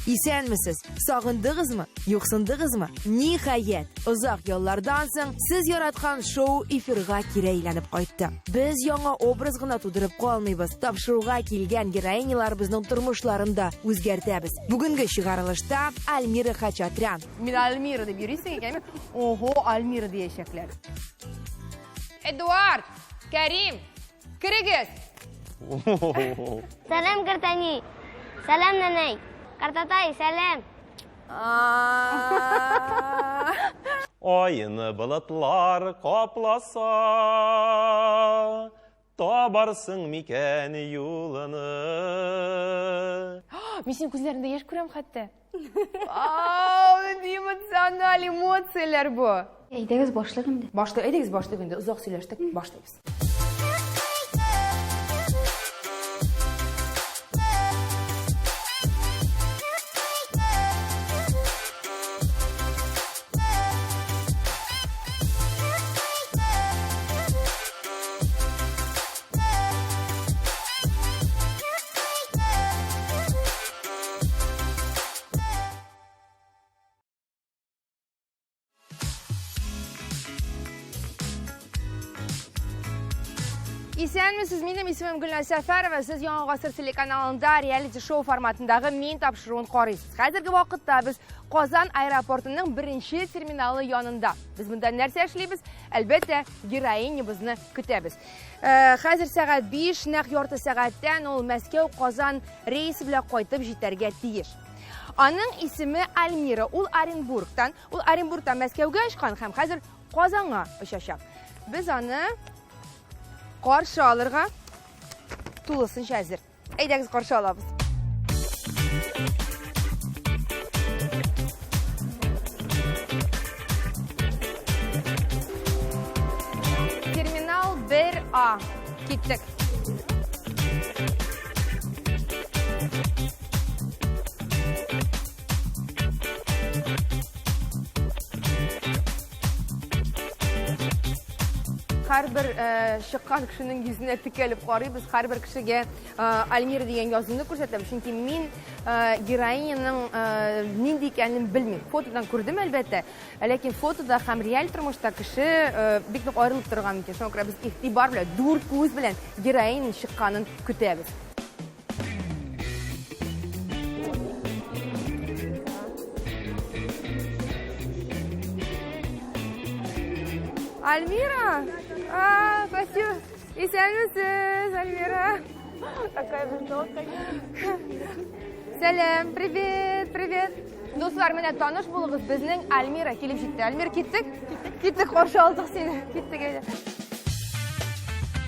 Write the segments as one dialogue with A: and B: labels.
A: Исәнмесез! Сагындыгызмы? Юксындыгызмы? Ниһаять, озак яллардан соң сез яраткан шоу эфирга кире әйләнеп кайтты. Без яңа образ гына тудырып калмыйбыз, тапшыруга килгән героиняларыбызның тормышларын да үзгәртәбез. Бүгенге чыгарылышта Альмира Хачатрян.
B: Мин Альмира дип йөрисең икән, ого, Альмира диячәкләр. Эдуард, Кәрим, Керегез!
C: Сәлам, картәни! Сәлам, нәнәй! Картатай, сәлам!
D: Айны болытлар капласа, табарсың микән юлыны.
B: Мин синең күзләреңдә яшь күрәм хәтта. Ау, нинди эмоциональ эмоцияләр бу.
E: Әйдәгез башлыйк инде.
B: Башлыйк, әйдәгез башлыйк инде. Озак сөйләштек, башлыйбыз. Исәнмесез, минем исемем Гөлназ Сәфәрова. Сез Яңа гасыр телеканалында реалити-шоу форматындагы Мин тапшыруын карыйсыз. Хәзерге вакытта без Казан аэропортының беренче терминалы янында. Без монда нәрсә эшлибез? Әлбәттә, героинябызны көтәбез. Хәзер сәгать 5, нәкъ ярты сәгатьтән ул Мәскәү-Казан рейсы белән кайтып җитәргә тиеш. Аның исеме Альмира, ул Оренбургтан. Ул Оренбургтан Мәскәүгә очкан һәм хәзер Казанга очачак. Без аны каршы алырга тулысынча әзер. Әйдәгез каршы алабыз. Терминал 1А. Киттек. Һәрбер э, чыккан кешенең йөзенә текәлеп карыйбыз, һәрбер кешегә э, Альмира дигән язуны күрсәтәм, чөнки мин э, героиняның нинди икәнен белмим. Фотодан күрдем, әлбәттә, ләкин фотода һәм реаль тормышта кеше бик нык аерылып торырга мөмкин. Шуңа күрә без игътибар белән, дүрт күз белән героиняның чыкканын көтәбез. Альмира! А, спасибо. Исәнмесез, Альмира. Такая высокая. Сәлам, привет, привет. Дуслар, менә таныш булыгыз, безнең Альмира килеп җитте. Альмира, киттек? Киттек. Киттек, каршы алдык сине. Киттек әйдә.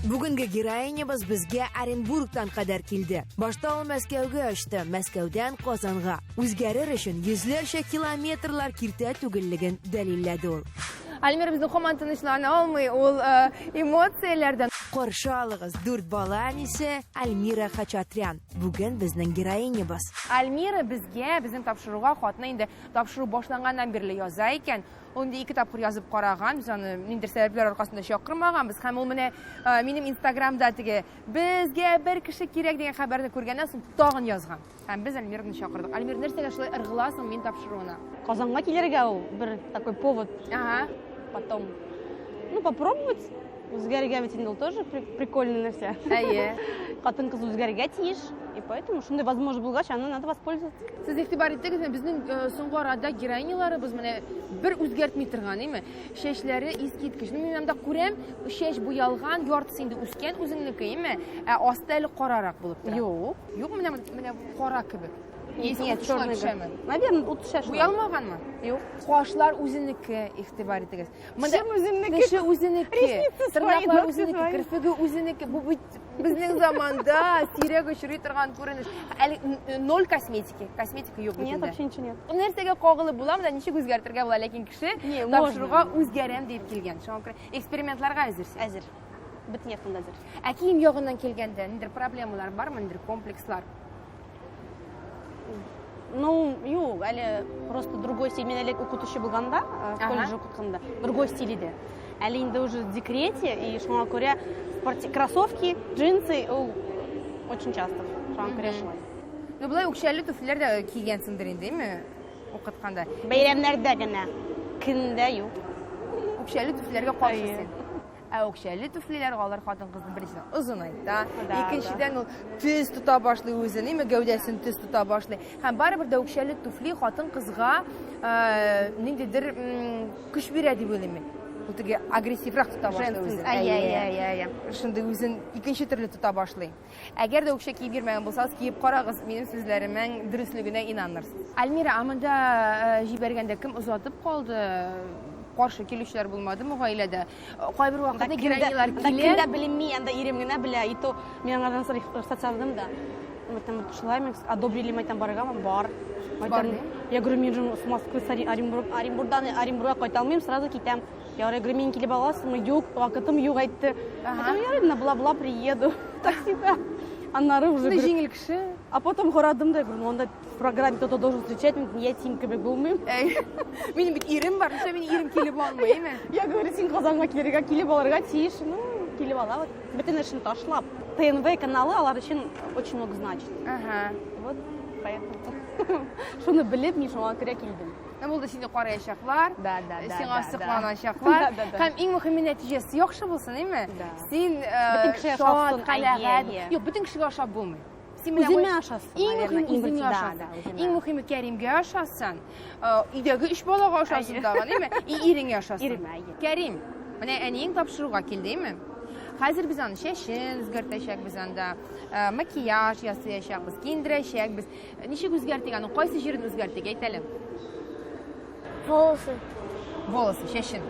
A: Бүгенге героинябыз безгә Оренбургтан кадәр килде. Башта ул Мәскәүгә очты, Мәскәүдән Казанга. Үзгәрер өчен йөзләрчә километрлар киртә түгеллеген дәлилләде ул.
B: Альмира безнең һаман тынычлана алмый, ул э, эмоцияләрдән.
A: Каршы алыгыз, дүрт бала әнисе Альмира Хачатрян. Бүген безнең героинябыз.
B: Альмира безгә, безнең тапшыруга хатны инде тапшыру башланганнан бирле яза икән. Ул инде ике тапкыр язып караган, без аны ниндидер сәбәпләр аркасында чакырмаганбыз. Һәм ул менә э, минем Инстаграмда теге безгә бер кеше кирәк дигән хәбәрне күргәннән соң тагын язган. Һәм без Альмирны чакырдык. Альмир, нәрсәгә шулай ыргыласың мин тапшыруына?
E: Казанга килергә ул бер такой повод.
B: Ага.
E: Потом, ну, попробовать. Үзгәрергә бит инде ул тоже прикольный нәрсә.
B: Әйе.
E: Хатын-кыз үзгәрергә тиеш. И поэтому шундый возможность булгач, аны надо воспользоваться.
B: Сез игътибар иттегезме, безнең э, соңгы арада героиняларыбыз менә бер үзгәртми торган, әйме? Чәчләре искиткеч. Ну, мин анда күрәм, чәч буялган, яртысы инде үскән үзеңнеке, әйме? Ә асты әле карарак булып тора.
E: Юк.
B: Юк, менә менә кара кебек.
E: Нет,
B: Нет,
E: черный.
B: төшәме?
E: Наверное, ут төшә шулай.
B: Буялмаганмы?
E: Юк.
B: Кашлар үзенеке, игътибар итегез.
E: Монда үзенеке.
B: Теше үзенеке.
E: Ресницы свои,
B: Тырнаклар
E: ногти
B: үзенеке,
E: свои.
B: керфеге үзенеке. Бу бит безнең заманда сирәк очрый торган күренеш. Әле ноль косметики. Косметика юк
E: Нет,
B: бит
E: вообще ничего нет.
B: Нәрсәгә кагылып була, монда ничек үзгәртергә була, ләкин кеше
E: Не, можно.
B: тапшыруга үзгәрәм дип килгән. Шуңа күрә экспериментларга әзерсез.
E: Әзер. Бөтен яктан да әзер.
B: Ә кием ягыннан килгәндә, ниндидер проблемалар бармы, ниндидер комплекслар?
E: Ну, юк, әле просто другой стиль. Мин әле укытучы булганда, э, в колледже укытканда, другой стиль иде. Әле инде уже в декрете, и шуңа күрә кроссовки, джинсы, ул очень часто. Шуңа күрә шулай.
B: Ну, болай үкчәле туфлиләр дә кигәнсеңдер инде, әйме? Укытканда.
E: Бәйрәмнәрдә генә. Көндә юк.
B: Үкчәле туфлиләргә каршы син. Ә үкчәле туфлиләр алар хатын-кызны беренчедән озынайта, икенчедән ул төз тота башлый үзен, әйме, гәүдәсен төз тота башлый. Һәм барыбер дә үкчәле туфли хатын-кызга э, ниндидер көч бирә дип уйлыйм мин. Ул теге агрессиврак тота башлый үзен.
E: Әйе, әйе, әйе, әйе.
B: Шундый үзен икенче төрле тота башлый. Әгәр дә үкчә киеп йөрмәгән булсагыз, киеп карагыз, минем сүзләремнең дөреслегенә инанырсыз. Альмира, ә монда э, җибәргәндә кем озатып калды? Каршы килүчеләр булмадымы гаиләдә? Кайбер вакытта героинялар
E: килә. Кем дә белми, анда ирем генә белә. И то мин аңардан рөхсәт сорадым да. Әйтәм, шулай мин одобрили, әйтәм, барыргамы? Бар. Әйтәм, я говорю, мин же с Москвы, с Оренбург, Оренбургдан Оренбургка кайта алмыйм, сразу китәм. Ярый, говорю, мин килеп аласыңмы? Юк, вакытым юк әйтте. Ага. Ярый, менә була-була приеду таксида. Аннары уже...
B: Шундый җиңел кеше.
E: А потом карадым да, говорю, ну анда в программе кто-то должен встречать, мин я син кебек булмыйм.
B: Минем бит ирем бар, нишләп минем ирем килеп алмый, әйме?
E: Я говорю, син Казанга килергә, килеп алырга тиеш. Ну, килеп ала. Вот. Бөтен эшен ташлап. ТНВ каналы алар өчен очень много значит.
B: Ага.
E: Вот, поэтому. Шуны белеп, мин шуңа күрә килдем.
B: Ә булды сине караячаклар.
E: Да, да, да.
B: Сиңа сокланачаклар. Һәм иң мөһиме нәтиҗәсе яхшы булсын, әйме?
E: Син
B: бөтен кешегә шат, канәгать. Юк, бөтен кешегә ошап булмый.
E: Син менә үзеңә ошасын.
B: Иң мөһиме үзеңә ошасын. Иң мөһиме Кәримгә ошасын. Өйдәге өч балага ошасын тагын, әйме? И иреңә ошасын.
E: Иремә, әйе.
B: Кәрим, менә әниең тапшыруга килде, әйме? Хәзер без аны чәчен үзгәртәчәкбез анда, макияж ясаячакбыз, киендерәчәкбез. Ничек үзгәртик аны? Кайсы җирен үзгәртик? Әйт әле.
C: Волосы.
B: Волосы, чәчен.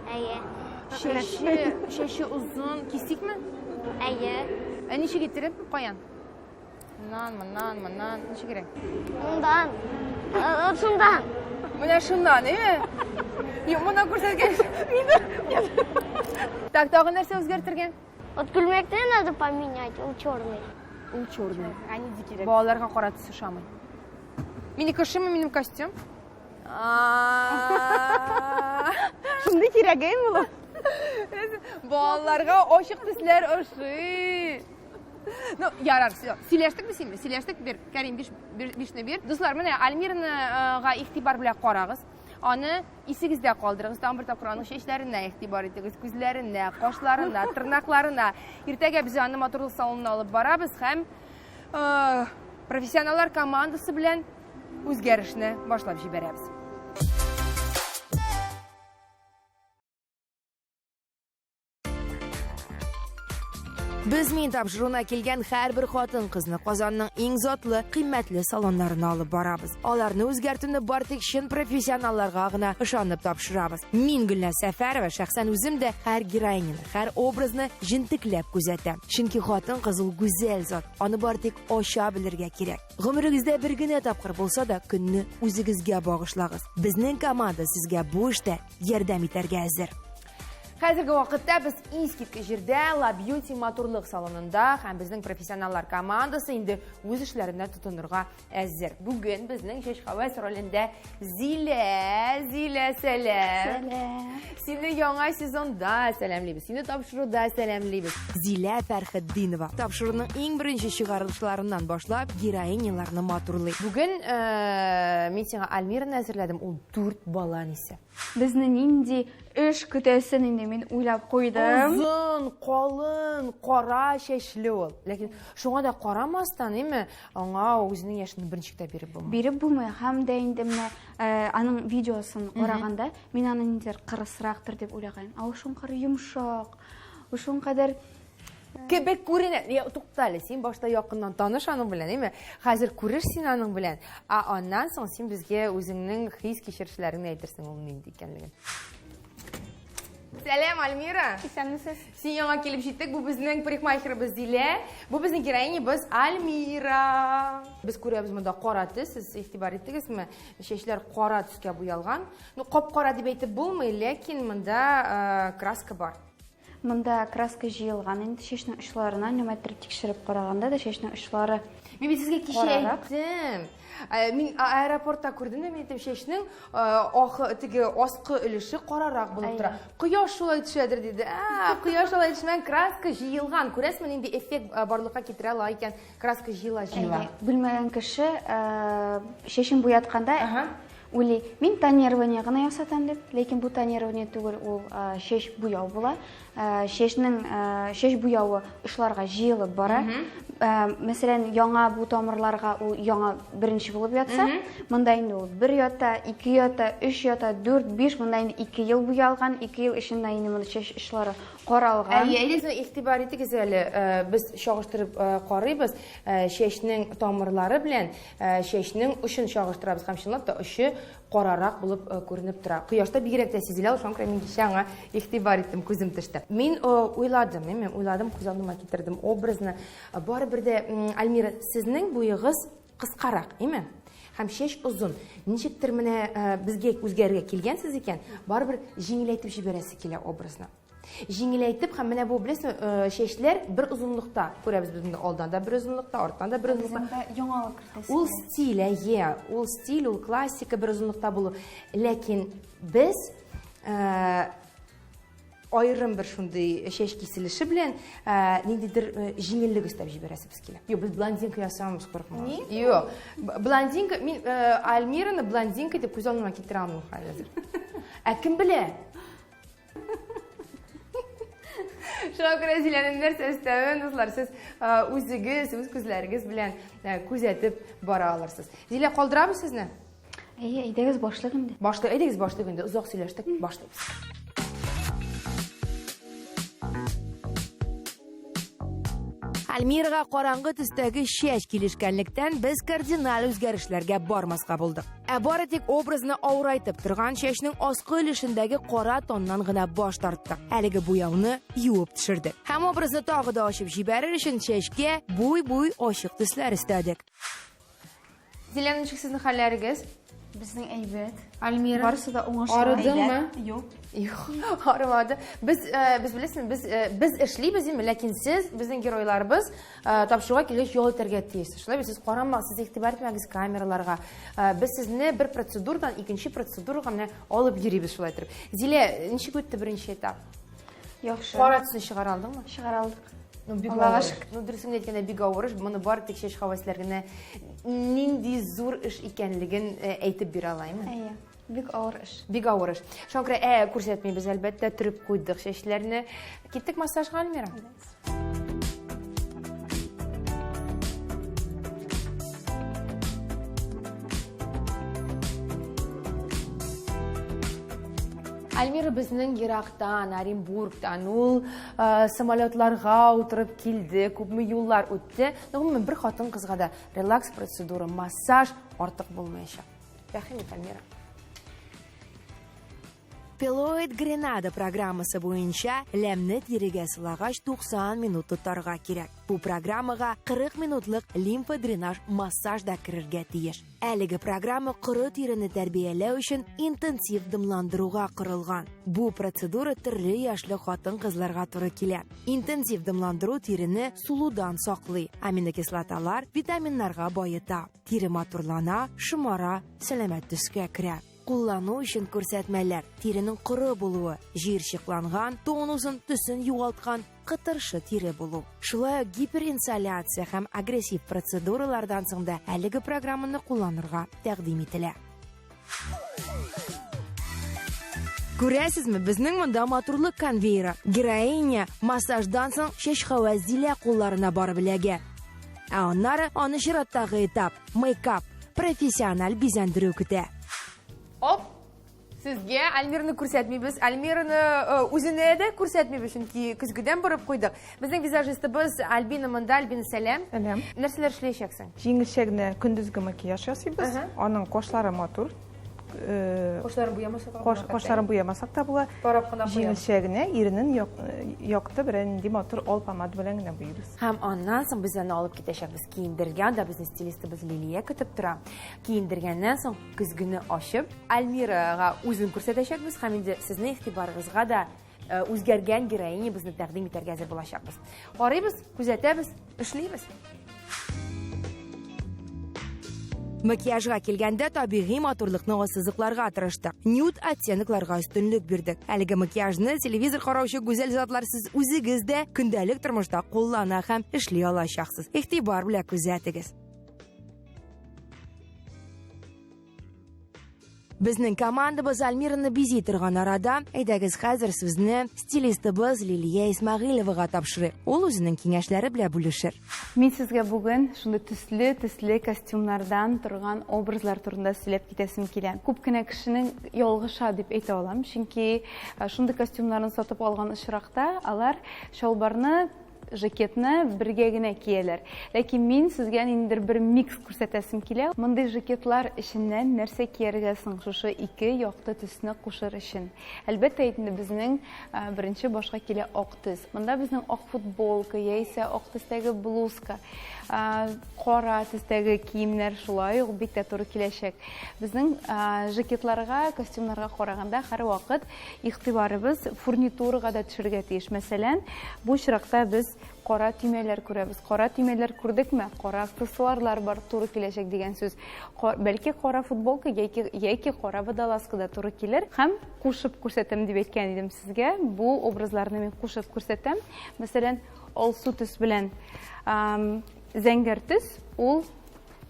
C: Әйе.
B: Чәче, чәче озын. Кисикме?
C: Әйе.
B: Ә ничек иттереп? Каян? Моннан, моннан, моннан. Ничегрәк?
C: Моннан. Шуннан.
B: Менә шуннан, әйе? Юк, моннан күрсәткәч. Мине. Так, тагын нәрсә үзгәртергә?
C: Вот күлмәкне надо поменять, ул черный.
B: Ул черный.
E: Ә нинди кирәк?
B: Балаларга кара төс ошамый. Минеке ошыймы минем костюм?
E: Шундый кирәк әйме ул?
B: Балаларга ачык төсләр ошый. Ну, ярар, все. Сөйләштекме син? Сөйләштек, бир. Кәрим, биш, бишне бир. Дуслар, менә Альмираны игътибар белән карагыз. Аны исегездә калдырыгыз. Тагын бер тапкыр аның чәчләренә игътибар итегез, күзләренә, кашларына, тырнакларына. Иртәгә без аны матурлык салонына алып барабыз һәм э, профессионаллар командасы белән үзгәрешне башлап җибәрәбез.
A: Без мин тапшыруына килгән һәрбер хатын-кызны Казанның иң затлы, кыйммәтле салоннарына алып барабыз. Аларны үзгәртүне бар тик чын профессионалларга гына ышанып тапшырабыз. Мин Гөлназ Сәфәрова шәхсән үзем дә һәр героиняны, һәр образны җентекләп күзәтәм. Чөнки хатын-кыз ул гүзәл зат, аны бар тик ача белергә кирәк. Гомерегездә бер генә тапкыр булса да көнне үзегезгә багышлагыз. Безнең команда сезгә бу эштә ярдәм итәргә әзер.
B: Хәзерге вакытта без искиткеч җирдә La Beauty матурлык салонында һәм безнең профессионаллар командасы инде үз эшләренә тотынырга әзер. Бүген безнең чәчхәвәс ролендә Зилә, Зилә, сәлам.
C: Сәлам.
B: Сине яңа сезонда сәламлибез, сине тапшыруда сәламлибез.
A: Зилә Фәрхетдинова тапшыруның иң беренче чыгарылышларыннан башлап героиняларны матурлый.
B: Бүген э, мин сиңа Альмираны әзерләдем, ул дүрт бала әнисе.
F: Безне нинди эш көтәсен инде мин уйлап куйдым.
B: Озын, калын, кара чәчле ул. Ләкин шуңа да карамастан, әйме, аңа үзенең яшен берничек тә биреп булмый.
F: Биреп булмый һәм дә инде менә э, аның видеосын караганда мин аны ниндидер кырысрактыр дип уйлаган. Ә ул шуңкадәр йомшак, ул шуңкадәр
B: Кебек күренә. Я, тукта әле, син башта якыннан таныш аның белән, әйме? Хәзер күреш син аның белән. Ә аннан соң син безгә үзеңнең хис-кичерешләреңне әйтерсең, ул нинди икәнлеген. Сәлам, Альмира.
F: Исәнмесез.
B: Син яңа килеп җиттек. Бу безнең парикмахерыбыз Зилә. Бу безнең героинябыз Альмира. Без күрәбез монда кара төс. Сез игътибар иттегезме? Чәчләр кара төскә буялган. Ну, кап-кара дип әйтеп булмый, ләкин монда э, краска бар.
F: Монда краска җыелган инде чәчнең очларына, нәмәтер тикшереп караганда да чәчнең очлары
B: Мин бит сезгә кичә әйттем. Э, мин аэропортта күрдем дә, мин әйттем, чәчнең э, ахы, теге аскы өлеше карарак булып тора. Кояш шулай төшәдер диде. А, кояш шулай төшмәгән, краска җыелган. Күрәсезме, нинди эффект э, барлыкка китерә ала икән? Краска җыела, җыела.
F: Белмәгән кеше чәчен буятканда уйлый, мин тонирование гына ясатам дип, ләкин бу тонирование түгел, ул чәч буяу була. Чәчнең чәч буявы очларга җыелып бара. Мәсәлән, яңа бу тамырларга ул яңа беренче булып ятса, монда инде ул бер ята, ике ята, өч ята, дүрт, биш, монда инде ике ел буялган, ике ел эчендә инде монда чәч очлары каралган.
B: Әйе, әйдәгез, игътибар итегез әле, без чагыштырып карыйбыз, чәчнең тамырлары белән чәчнең очын чагыштырабыз һәм чынлап та очы карарак булып күренеп тора. Кояшта бигрәк тә сизелә, шуңа күрә мин кичә аңа игътибар иттем, күзем төште. Мин уйладым, мин уйладым, күз алдыма китердем образны. Барыбер дә, Альмира, сезнең буегыз кыскарак, име? Һәм чәч озын. Ничектер менә безгә үзгәрергә килгәнсез икән, барыбер җиңеләйтеп җибәрәсе килә образны. Җиңеләйтеп һәм менә бу беләсезме, э, чәчләр бер озынлыкта. Күрәбез без монда алдан да бер озынлыкта, арттан да бер озынлыкта.
F: Яңалык кертәсе.
B: Ул стиль, әйе, ул стиль, ул классика бер озынлыкта булу. Ләкин без э, аерым бер шундый чәч киселеше белән э, ниндидер э, җиңеллек өстәп җибәрәсебез килә. Юк, без блондинка ясамабыз, курыкмагыз. Юк. Блондинка, мин э, Альмираны блондинка дип күз алдыма китерә алмыйм хәзер. Ә кем белә? Шуңа күрә Зиләнең нәрсә өстәвен, дуслар, сез үзегез, үз күзләрегез белән күзәтеп бара алырсыз. Зилә, калдырабыз сезне?
F: Әйе, әйдәгез башлыйк инде.
B: Башлыйк, әйдәгез башлыйк инде. Озак сөйләштек, башлыйбыз. Альмирага караңгы төстәге чәч килешкәнлектән без кардиналь үзгәрешләргә бармаска булдык. Ә бары тик образны авырайтып торган чәчнең аскы өлешендәге кара тоннан гына баш тарттык. Әлеге буяуны юып төшердек. Һәм образны тагы да ачып җибәрер өчен чәчкә буй-буй ачык төсләр өстәдек. Зилә, ничек сезнең хәлләрегез?
F: Безнең әйбәт.
B: Альмира.
F: Барысы да уңышлы.
B: Арыдыңмы?
E: Юк.
B: Юк, арымады. Без, э, без беләсезме, без, э, без эшлибез инде, ләкин сез, безнең геройларыбыз, э, тапшыруга килгәч ял итәргә тиеш. Шулай бит, сез карамагыз, сез игътибар итмәгез камераларга. Без сезне бер процедурадан икенче процедурага менә алып йөрибез шулай итеп. Зилә, ничек үтте беренче этап?
F: Яхшы.
B: Кара төсен чыгара алдыңмы?
F: Чыгара алдык.
B: Ну, бик
F: Аллага
B: авыр.
F: шөкер.
B: Ну, дөресен әйткәндә, бик авыр эш. Моны бары тик чәч хавәсләр генә нинди зур эш икәнлеген э, әйтеп бирә ала, әйме?
F: Әйе, бик авыр эш.
B: Бик авыр эш. Шуңа күрә ә, күрсәтмибез, әлбәттә, төреп куйдык чәчләрне. Киттек массажга, Альмира? Альмира безнең ерактан, Оренбургтан, ул э, самолетларга утырып килде, күпме юллар үтте. Но гомумән бер хатын-кызга да релакс процедура, массаж артык булмаячак. Рәхим ит, Альмира. Пелоид Гренада программасы буенча ләмне тирегә сылагач 90 минут тотарга кирәк. Бу программага 40 минутлык лимфодренаж массаж да керергә тиеш. Әлеге программа коры тирене тәрбияләү өчен интенсив дымландыруга корылган. Бу процедура төрле яшьле хатын-кызларга туры килә. Интенсив дымландыру тирене сулудан саклый, аминокислоталар, витаминнарга баета. Тире матурлана, шомара, сәламәт төскә керә. Куллану өчен күрсәтмәләр: тиренең коры булуы, җыерчыкланган, тонусын, төсен югалткан, кытыршы тире булу. Шулай ук гиперинсоляция һәм агрессив процедуралардан соң да әлеге программаны кулланырга тәкъдим ителә. Күрәсезме, безнең монда матурлык конвейеры. Героиня массаждан соң чәчхәвә Зилә кулларына барып эләгә. Ә аннары аны чираттагы этап мейкап, профессиональ бизәндерү көтә. Оп! Сезгә Альмираны күрсәтмибез. Альмираны э, үзенә дә күрсәтмибез, чөнки көзгедән борып куйдык. Безнең визажистыбыз Альбина монда. Альбина, сәлам.
G: Сәлам.
B: Нәрсәләр эшләячәксең?
G: Җиңелчә генә көндезге макияж ясыйбыз. Аның кашлары матур. Э,
B: Кашларын буямасак та
G: Каш, кашларын буямасак та була.
B: Тарап кына куябыз.
G: Җиңелчә генә иренен э, якты берәр нинди матур ал помада белән генә буйыбыз.
B: Һәм аннан соң без аны алып китәчәкбез киендергән, анда безнең стилистыбыз Лилия көтеп тора. Киендергәннән соң көзгене ачып, Альмирага үзен күрсәтәчәкбез һәм инде сезнең игътибарыгызга да үзгәргән героинябызны тәкъдим итәргә әзер булачакбыз. Карыйбыз, күзәтәбез, эшлибез.
A: Макияжга килгәндә табигый матурлыкны ассызыкларга тырыштык. Нюд оттенокларга өстенлек бирдек. Әлеге макияжны телевизор караучы гүзәл затлар сез үзегез дә көндәлек тормышта куллана һәм эшли алачаксыз. Игътибар белән күзәтегез. Безнең командабыз Альмираны бизи торган арада, әйдәгез хәзер сүзне стилистыбыз Лилия Исмәгыйлевага тапшырыйк. Ул үзенең киңәшләре белән бүлешер.
H: Мин сезгә бүген шундый төсле-төсле костюмнардан торган образлар турында сөйләп китәсем килә. Күп кенә кешенең ялгыша дип әйтә алам, чөнки шундый костюмнарны сатып алган очракта алар чалбарны жакетны бергә генә кияләр. Ләкин мин сезгә ниндидер бер микс күрсәтәсем килә. Мондый жакетлар эченнән нәрсә кияргә соң шушы ике якты төсне кушыр өчен? Әлбәттә инде безнең беренче башка килә ак төс. Монда безнең ак футболка яисә ак төстәге блузка, кара төстәге киемнәр шулай ук бик тә туры киләчәк. Безнең жакетларга, костюмнарга караганда һәрвакыт Игътибарыбыз фурнитурага да төшергә тиеш. Мәсәлән, бу очракта без кара төймәләр күрәбез. Кара төймәләр күрдекме? Кара аксессуарлар бар, туры киләчәк дигән сүз. Бәлки кара футболка яки, яки кара водолазка да туры килер. Һәм кушып күрсәтәм дип әйткән идем сезгә. Бу образларны мин кушып күрсәтәм. Мәсәлән, алсу төс белән зәңгәр төс ул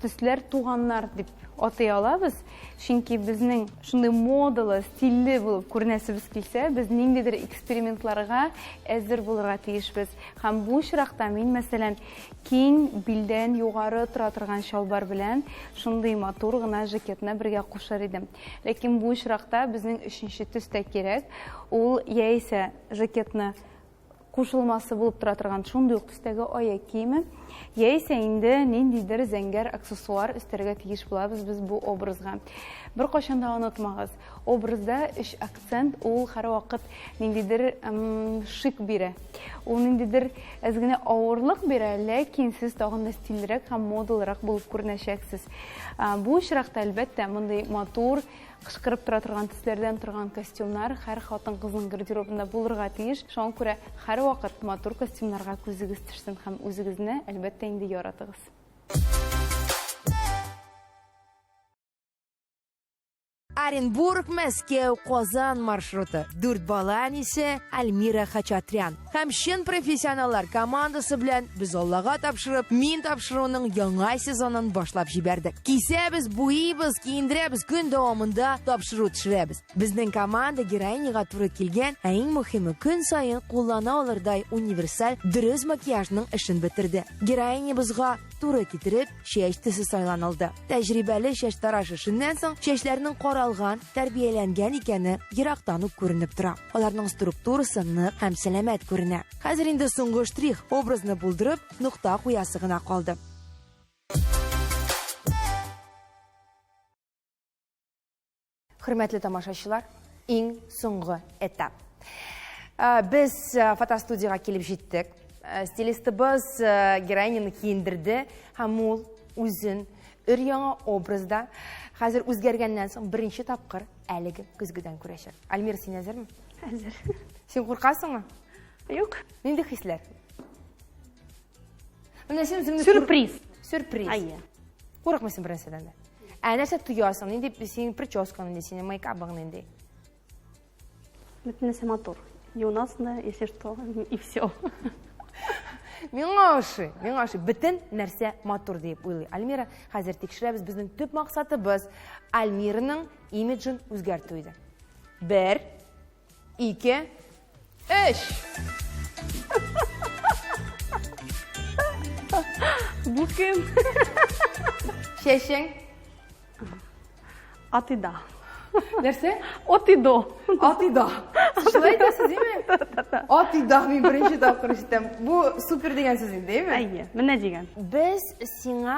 H: Төсләр туганнар дип атый алабыз, чөнки безнең шундый модалы, стильле булып күренәсебез килсә, без ниндидер экспериментларга әзер булырга тиешбез. Һәм бу очракта мин, мәсәлән, киң билдән югары тора торган чалбар белән шундый матур гына жакетны бергә кушыр идем. Ләкин бу очракта безнең өченче төс тә кирәк. Ул яисә жакетны кушылмасы булып тора торган шундый ук төстәге аяк киеме, яисә инде ниндидер зәңгәр аксессуар өстәргә тиеш булабыз без бу образга. Беркайчан да онытмагыз, образда өч акцент ул һәрвакыт ниндидер шик бирә. Ул ниндидер әз генә авырлык бирә, ләкин сез тагын да стильрәк һәм модалырак булып күренәчәксез. Бу очракта, әлбәттә, мондый матур Кычкырып тора торган төсләрдән торган костюмнар һәр хатын-кызның гардеробында булырга тиеш. Шуңа күрә һәрвакыт матур костюмнарга күзегез төшсен һәм үзегезне, әлбәттә инде, яратыгыз.
A: Оренбург, Мәскәү, Казан маршруты. Дүрт бала әнисе Альмира Хачатрян. Һәм чын профессионаллар командасы белән без Аллага тапшырып, мин тапшыруның яңа сезонын башлап җибәрдек. Кисәбез, буйыбыз, киендерәбез, көн дәвамында тапшыру төшерәбез. Безнең команда героиняга туры килгән, ә иң мөһиме көн саен куллана алырдай универсаль дөрес макияжның эшен бетерде. Героинябызга туры китереп, чәч төсе сайланылды. Тәҗрибәле чәчтараш эшеннән соң чәчләрнең каралган, тәрбияләнгән икәне ерактан ук күренеп тора. Аларның структурасы нык һәм сәламәт күренә. Хәзер инде соңгы штрих, образны булдырып, нокта куясы гына калды.
B: Хөрмәтле тамашачылар, иң соңгы этап. Э, без э, фотостудиягә килеп җиттек. Э, стилистыбыз героиняны киендерде һәм ул үзен өр-яңа образда хәзер үзгәргәннән соң беренче тапкыр әлеге көзгедән күрәчәк. Альмира, син әзерме?
E: Әзер.
B: Син куркасыңмы?
E: Юк.
B: Нинди хисләр? Менә син үзеңне
E: Сюрприз.
B: Сюрприз.
E: Әйе.
B: Курыкмыйсың бер нәрсәдән дә. Ә нәрсә тоясың? Нинди синең прическаң нинди, синең мейкабың нинди?
E: Бөтен нәрсә матур. Юынасың да, если что, и все.
B: Миңа ошый, миңа ошый. Бөтен нәрсә матур дип уйлый. Альмира, хәзер тикшерәбез. Безнең төп максатыбыз Альмираның имиджын үзгәртү иде. Бер, ике, өч.
E: Бу кем?
B: Чәчең?
E: От и до.
B: Нәрсә?
E: От и до.
B: От и до. Шулай әйтәсез, димме? От и до мин беренче тапкыр ишетәм. Бу супер дигән сүз инде, әйеме?
E: Әйе, менә дигән.
B: Без сиңа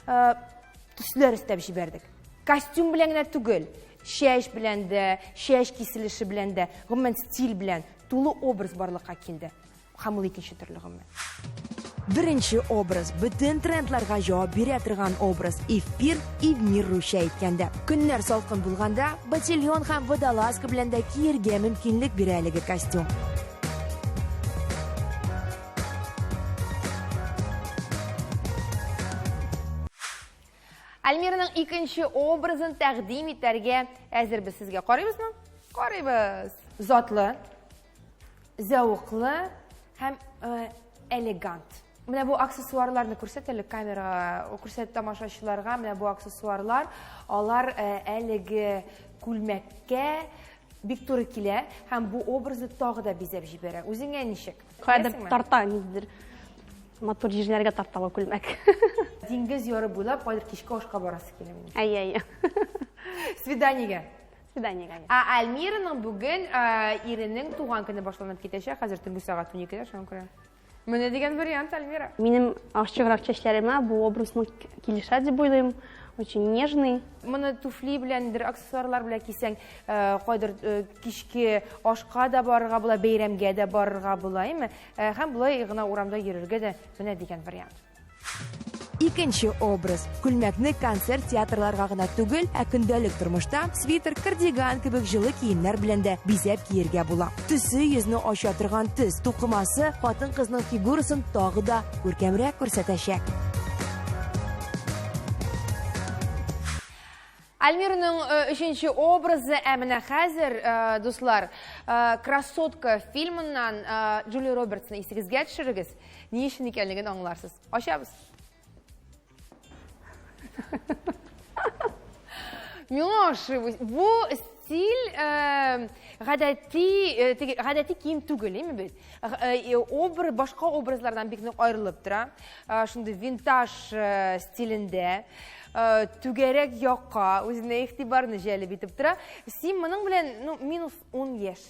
B: э, төсләр өстәп җибәрдек. Костюм белән генә түгел, чәч белән дә, чәч киселеше белән дә, гомумән стиль белән тулы образ барлыкка килде. Һәм ул икенче төрле гомумән.
A: Беренче образ, бөтен трендларга җавап бирә торган образ. И в пир, и в мир русча әйткәндә. Көннәр салкын булганда, ботильон һәм водолазка белән дә киергә мөмкинлек бирә әлеге костюм.
B: Альмираның икенче образын тәкъдим итәргә әзербез сезгә. Карыйбызмы? Карыйбыз. Затлы, зәвыклы һәм э, элегант. Менә бу аксессуарларны күрсәт әле камерага, күрсәт тамашачыларга. Менә бу аксессуарлар, алар э, әлеге күлмәккә бик туры килә һәм бу образны тагы да бизәп җибәрә. Үзеңә ничек?
E: Каядыр тарта ниндидер матур җирләргә тарта бу күлмәк.
B: Диңгез яры буйлап кайдыр кичке ашка барасы килә минем.
E: Әйе, әйе.
B: Свиданиегә.
E: Свиданиегә.
B: Ә Альмираның бүген иренең туган көне башланып китәчәк. Хәзер төнге сәгать 12-дә, шуңа күрә. Менә дигән вариант, Альмира.
E: Минем ачыграк чәчләремә бу образ нык килешә дип уйлыйм. Очень нежный.
B: Моны туфли беләндер, аксессуарлар белән кисәң, кайдыр кичке ашка да барырга була, бәйрәмгә дә барырга була, әйме? Һәм болай гына урамда йөрергә дә менә дигән вариант.
A: Икенче образ. Күлмәкне концерт театрларга гына түгел, ә көндәлек тормышта свитер, кардиган кебек җылы киемнәр белән дә бизәп киергә була. Төсе йөзне ача торган төс, тукымасы хатын-кызның фигурасын тагы да күркәмрәк күрсәтәчәк.
B: Альмираның э, өченче образы, ә менә хәзер, э, дуслар, э, Красотка фильмыннан Джулия Робертсны исегезгә төшерегез. Ни өчен икәнлеген аңларсыз. Ачабыз. Миңа ошый бу стиль э, гадәти э, теге гадәти кием түгел, әйме бит? Э, образ башка образлардан бик нык аерылып тора. Шундый винтаж стилендә түгәрәк якка үзенә игътибарны җәлеп итеп тора. Син моның белән, ну, минус 10 яшь.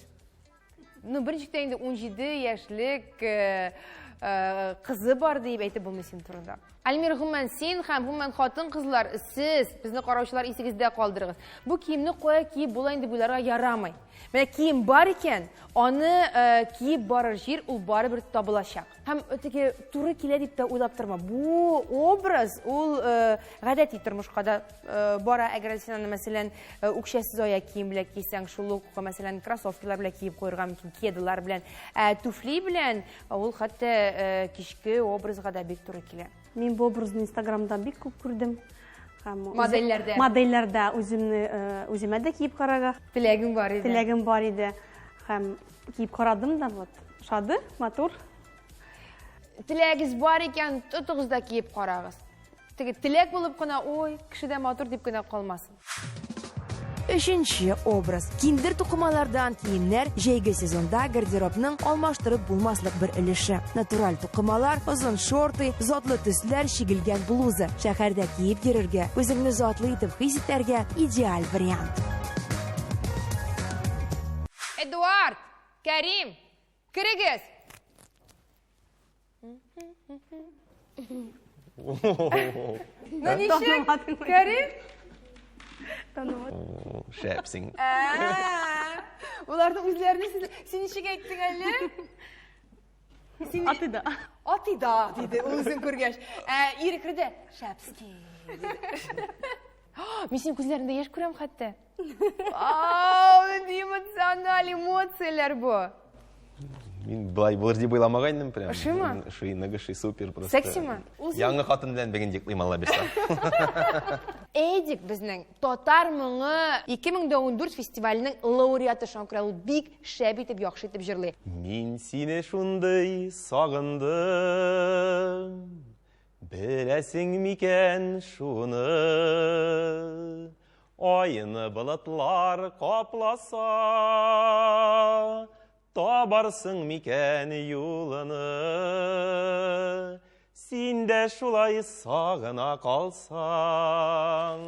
B: Ну, берничек тә инде 17 яшьлек э, э, кызы бар дип әйтеп булмый син турында. Альмир, гомумән син һәм гомумән хатын-кызлар, сез, безне караучылар исегездә калдырыгыз. Бу киемне кая киеп була инде буйларга ярамый. Менә кием бар икән, аны э, киеп барыр җир ул барыбер табылачак. Һәм теге туры килә дип тә уйлап торма. Бу образ ул э, гадәти тормышка да э, бара. Әгәр син аны, мәсәлән, э, үкчәсез аяк кием белән кисәң, шул ук, мәсәлән, кроссовкилар белән киеп куярга мөмкин, кедалар белән. Ә туфли белән ул хәтта э, кичке образга да бик туры килә.
E: Мин бу образны Инстаграмда бик күп күрдем. Һәм
B: Модельләрдә.
E: Модельләрдә үземне үземә дә киеп карарга
B: теләгем бар иде.
E: Теләгем бар иде. Һәм киеп карадым да, вот. Шады, матур.
B: Теләгегез бар икән, тотыгыз да киеп карагыз. Теге теләк булып кына, ой, кеше дә матур дип кенә калмасын.
A: Өченче образ. Киндер тукымалардан киемнәр җәйге сезонда гардеробның алмаштырып булмаслык бер өлеше. Натураль тукымалар, озын шорты, затлы төсләр чигелгән блуза. Шәһәрдә киеп йөрергә, үзеңне затлы итеп хис итәргә идеаль вариант.
B: Эдуард, Кәрим, керегез! Ну ничек? Кәрим?
D: Шәпсең.
B: Уларның үзләренә син ничек әйттең әле?
E: Син Атыда.
B: Атыда диде ул үзен күргәч. Ә ире керде. Шәпский. Мин синең күзләреңдә яшь күрәм хәтта. Ау, нинди эмоциональ эмоцияләр бу.
D: Мин былай булыр дип уйламаган идем прям.
B: Ошыймы?
D: Ошый, нык ошый, супер просто.
B: Сексиме?
D: Яңа хатын белән бүген йоклыйм, Алла бирса.
B: Эдик безнең Татар моңы 2014 фестиваленең лауреаты, шуңа күрә ул бик шәп итеп, яхшы итеп җырлый.
D: Мин сине шундый сагындым, беләсең микән шуны? Айны болытлар капласа, табарсың микән юлыны? Син дә шулай сагына калсаң,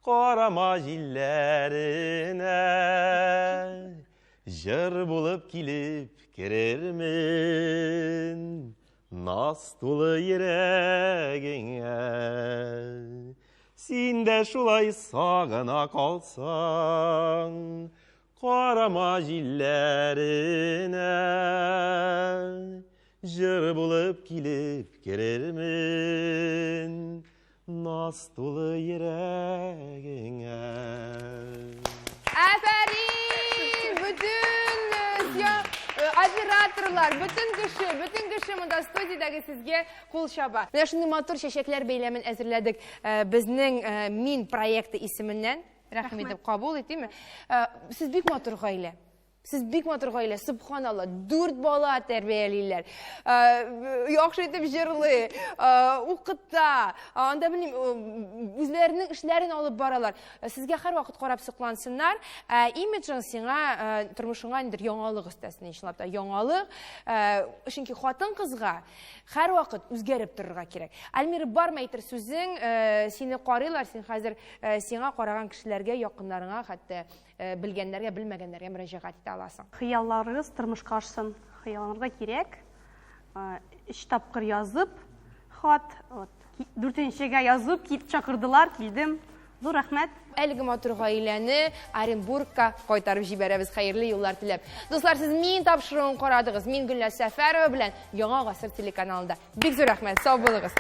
D: карама җилләренә. Җыр булып килеп керермен, наз тулы йөрәгеңә. Син дә шулай сагына калсаң, карама җилләренә. Җыр булып килеп керермен Наз тулы йөрәгеңә.
B: Афәрин! Бөтен э, э, операторлар, бөтен кеше, бөтен кеше монда студиядәге сезгә кул чаба. Менә шундый матур чәчәкләр бәйләмен әзерләдек э, безнең Мин проекты исеменнән. Рәхим итеп кабул итиме? Сез бик матур гаилә. Сез бик матур гаилә, субханалла, дүрт бала тәрбиялиләр. Э, яхшы итеп җырлый, э, укыта, анда белмим, э, үзләренең эшләрен алып баралар. Сезгә һәрвакыт карап соклансыннар. Ә имиджың сиңа тормышыңа ниндидер яңалык өстәсен, чынлап та яңалык. Чөнки хатын-кызга һәрвакыт үзгәреп торырга кирәк. Альмира, бармы әйтер сүзең, сине карыйлар, син хәзер сиңа караган кешеләргә, якыннарыңа хәтта Белгәннәргә, белмәгәннәргә мөрәҗәгать итә аласың.
E: Хыялларыгыз тормышка ашсын. Хыялланырга кирәк. Өч тапкыр язып, хат, вот, дүртенчегә язып, кит чакырдылар, килдем. Зур рәхмәт.
B: Әлеге матур гаиләне Оренбургка кайтарып җибәрәбез, хәерле юллар теләп. Дуслар, сез мин тапшыруын карадыгыз. Мин Гөлназ Сәфәрова белән Яңа гасыр телеканалында. Бик зур рәхмәт, сау булыгыз.